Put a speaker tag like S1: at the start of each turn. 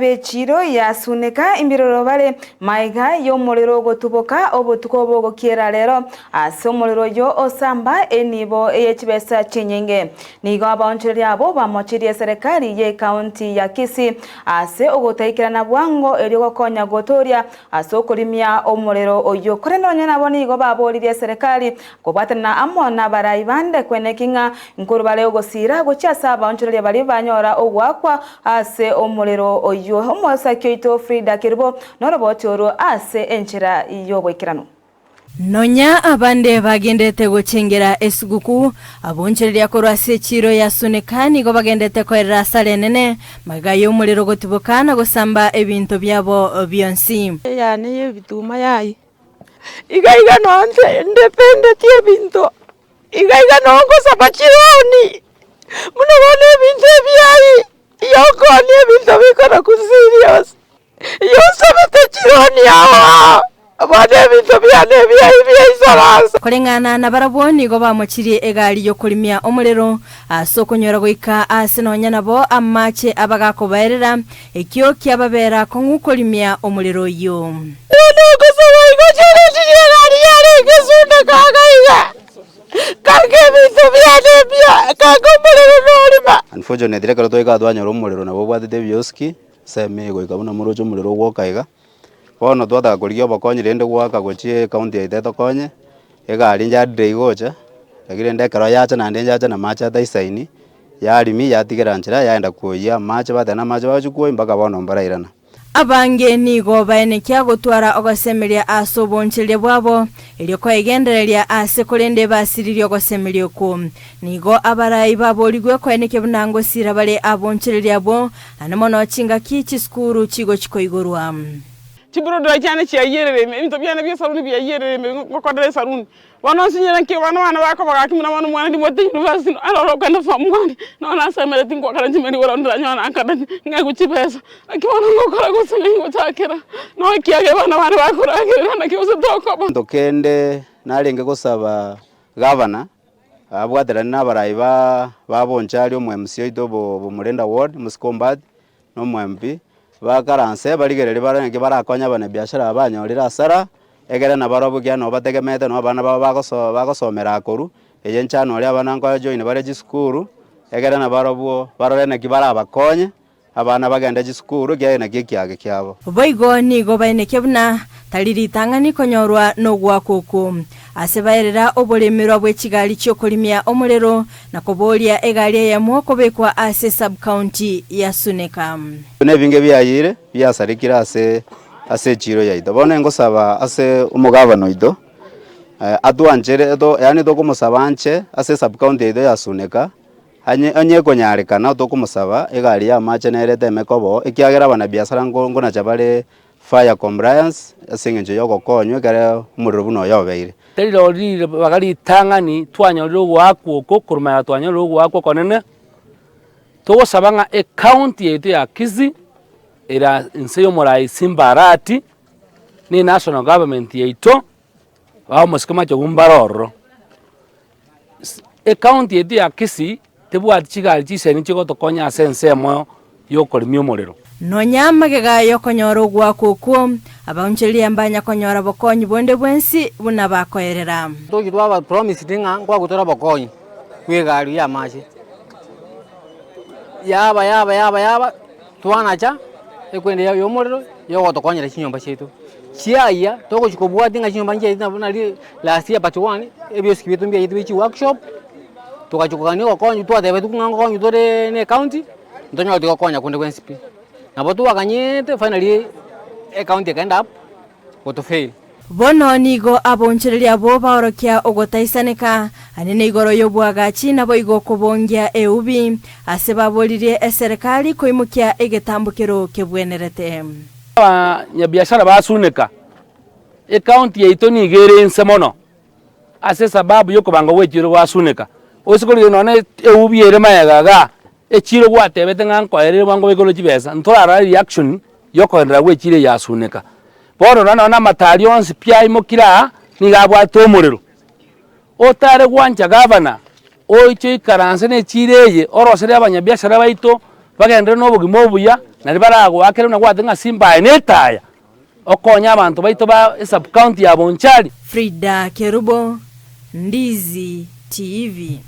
S1: B'echiiro yasuneka imbiroro bare magega y'omorero ogotuboka obotuko bogokiera rero. Ase omorero oyio osamba enibo ye chibesa chinyinge. Nigo abaonchoreria abwo bamochirie eserekari y'ecounty ya Kisii ase ogotaikerana bwango erio gokonya gotooria ase okorimia omorero oyio. Korende onye nabo nigo baboririe eserekari Kobwatanana amo nabarai bande kweneki ng'a nkorwa bare ogosiira gochia ase abaonchoreria baria banyora ogoakwa ase omorero oyio. Omosaki oito Frida Kerubo noroboti orwo ase enchera y'oboikeranu.
S2: Nonya abande bagendete gochengera esuguku, abonchoreria korwa ase echiiro ya Suneka nigo bagendete koerera asara enene, magega y'omorero gotiboka na gosamba ebinto biabo bionsi.
S3: Eyane y'ebituma yaye. Iga iga nonye ndependetie ebinto, iga iga noo ngosaba chironi, buna bono ebinto ebiayi, iyo okoonia ebinto bikoroku serious, iyo osabete chironi ao ao, bono ebinto biane ebiayi biaisaransa.
S2: Koreng'ana nabarabwo nigo bamochirie egari y'okorimia omorero, ase okonyora goika aase nonya nabo amache abagakobaerera, Ekio kiababera akong'u korimia omorero oyio.
S3: Bono ogosaba igo chiorosirie egari yarenge esundeka iga iga, kanka ebinto biane ebia, kanka omorero norima.
S4: Unfortunately ekero twaika twanyora omorero nabo obwatete ebioski, ensemo eye goika buna moroche omorero ogwoka iga, bono twataka korigia obokonyi rende goaka gochia ecounty yaito etokonye, egari nchadire igocha, lakini rende ekero yacha naende yacha na amache ataisaini. Yarimi, yatigera nchera, yaenda kwoyia amache, bateba namache bagochia kwoyia mpaka bono mbarairana.
S2: Abange nigo baenekia gotwara ogosemeria ase obonchereria bwabo, erio koegendereria aase korende basiririe ogosemeria okwo. Nigo abarai baborigwe koenekia buna ngosira bare abonchereria abwo, naende mono chingaki chisukuru chigochi koigorwa.
S5: Chiburodura chiane chiaiyerire ime, ebinto biane bia esaruni biaiyerire ime, ngokorera esaruni. Bono nsinyire nki abana bane bakoba gaki buna bono omwana ndimwete university aroro okogenda form one, nonya nasemereti ngoakana chimeri igoro ndiranyore naakane ng'egwe chibesa, naki bono ngokora gose ng'ai ngochakera, nonya ekiagera abana bane bakoragerera naki gose tokoba.
S4: Egento kende narenge gosaba gavana abwaterane na abarai ba ba Bonchari omo MC oito bo Bomurenda ward Mosiko Ombati na omo MP, bakaranse barigererie barore naki barakonye abanyabiashara aba banyorire hasara, Ekere nabarobwo ekiagera nabo bategemeete nabo abana babo bagoso bagosomera akorwa, eye nchano oria abana nkoa join bare chisukuru, ekere nabarobwo barore naki barabakonye, abana bagende chisukuru ekiagera nakio ekiage kiabo.
S2: Boigo nigo baenekia buna tari ritang'ani konyorwa nogoakwa okwo. Ase baerera oboremerwa bwe chigari chi'okorimia omorero na koboria egari eyemo kobekwa ase sub-county ya Suneka.
S4: Buna ebinge biayire biasarekire ase ase echiiro yaito. Bono ingosaba ase omogabana oito, atwanchere to yaani tokomosaba anche ase esub-county yaito ya Suneka, anye onye ekonyarekana tokomosaba egari ya amache nere eteme koba oo, ekiagera abanabiasara nko nkonacha bare fire compliance ase eng'encho ya ogokonywa ekere omorero buna oyo obeire.
S6: Tari rori ribaga ritang'ani twanyorire ogoakwa oko, korwa magega twanyorire ogoakwa okonene, togosaba ng'a ecounty yaito ya Kisii Ere inse y'omorai Simba Arati, ne national government yaito, bamosike machogu mbare ororo. Ecounty yaito ya Kisii tebwati chigari chisemi chigotokonya ase ensemo yokoremia omorero.
S2: Nonya magega y'okonyora ogoakwa okwo, abaonchoreria mbanya konyora bokonyi bonde bwensi buna bakoerera.
S7: Toki twaba promised ng'a nkwagotora obokonyi bwa egari ya amache, yaba yaba yaba yaba. Twanacha ekwende ya omorero yogotokonyera chinyomba chiaito, chiayia togochia kobwatia ng'a chinyomba nchiaito nabo nari last year but one, ebiosiki biaito mbiaiyete bie chiworkshop, togachia kogania ogokonyu twatebetiwu ng'a ngokonyu tore na ecounty, ntonyore tigokonya konde gwensi pi. Nabo twaganyete finally ecounty eka end up gotofail.
S2: Bono nigo aboonchoreria abwo baorokia ogotaisaneka, anene igoro y'oboagachi naboigo okobongia eubi, ase baboririe eserekari koimokia egetambokero kebwenerete.
S6: Abanyabiashara basuneka, Ecounty yaito nigo ere inse mono ase esababu y'okobanga gw'echiiro gwasuneka. Ase korigereria nonya eubi ere magega igaa, echiiro gwatebete ng'a nkoerere bwango baikore chibesa, ntorarora reaction yokogenderera gw'echiiro eye yasuneka. Bono rora nonya amatari onsi pi aimokire aa, nigo abwate omorero. Otare gwancha gavana, oiche oikaranse ne echiiro eye, oroserie abanyabiashara baito, bagenderere na obogima obuya. Nario baragoakere buna gwateba ng'a Simba aye netaya, okonye abanto baito ba esub county ya Bonchari.
S2: Frida Kerubo, Ndizi TV.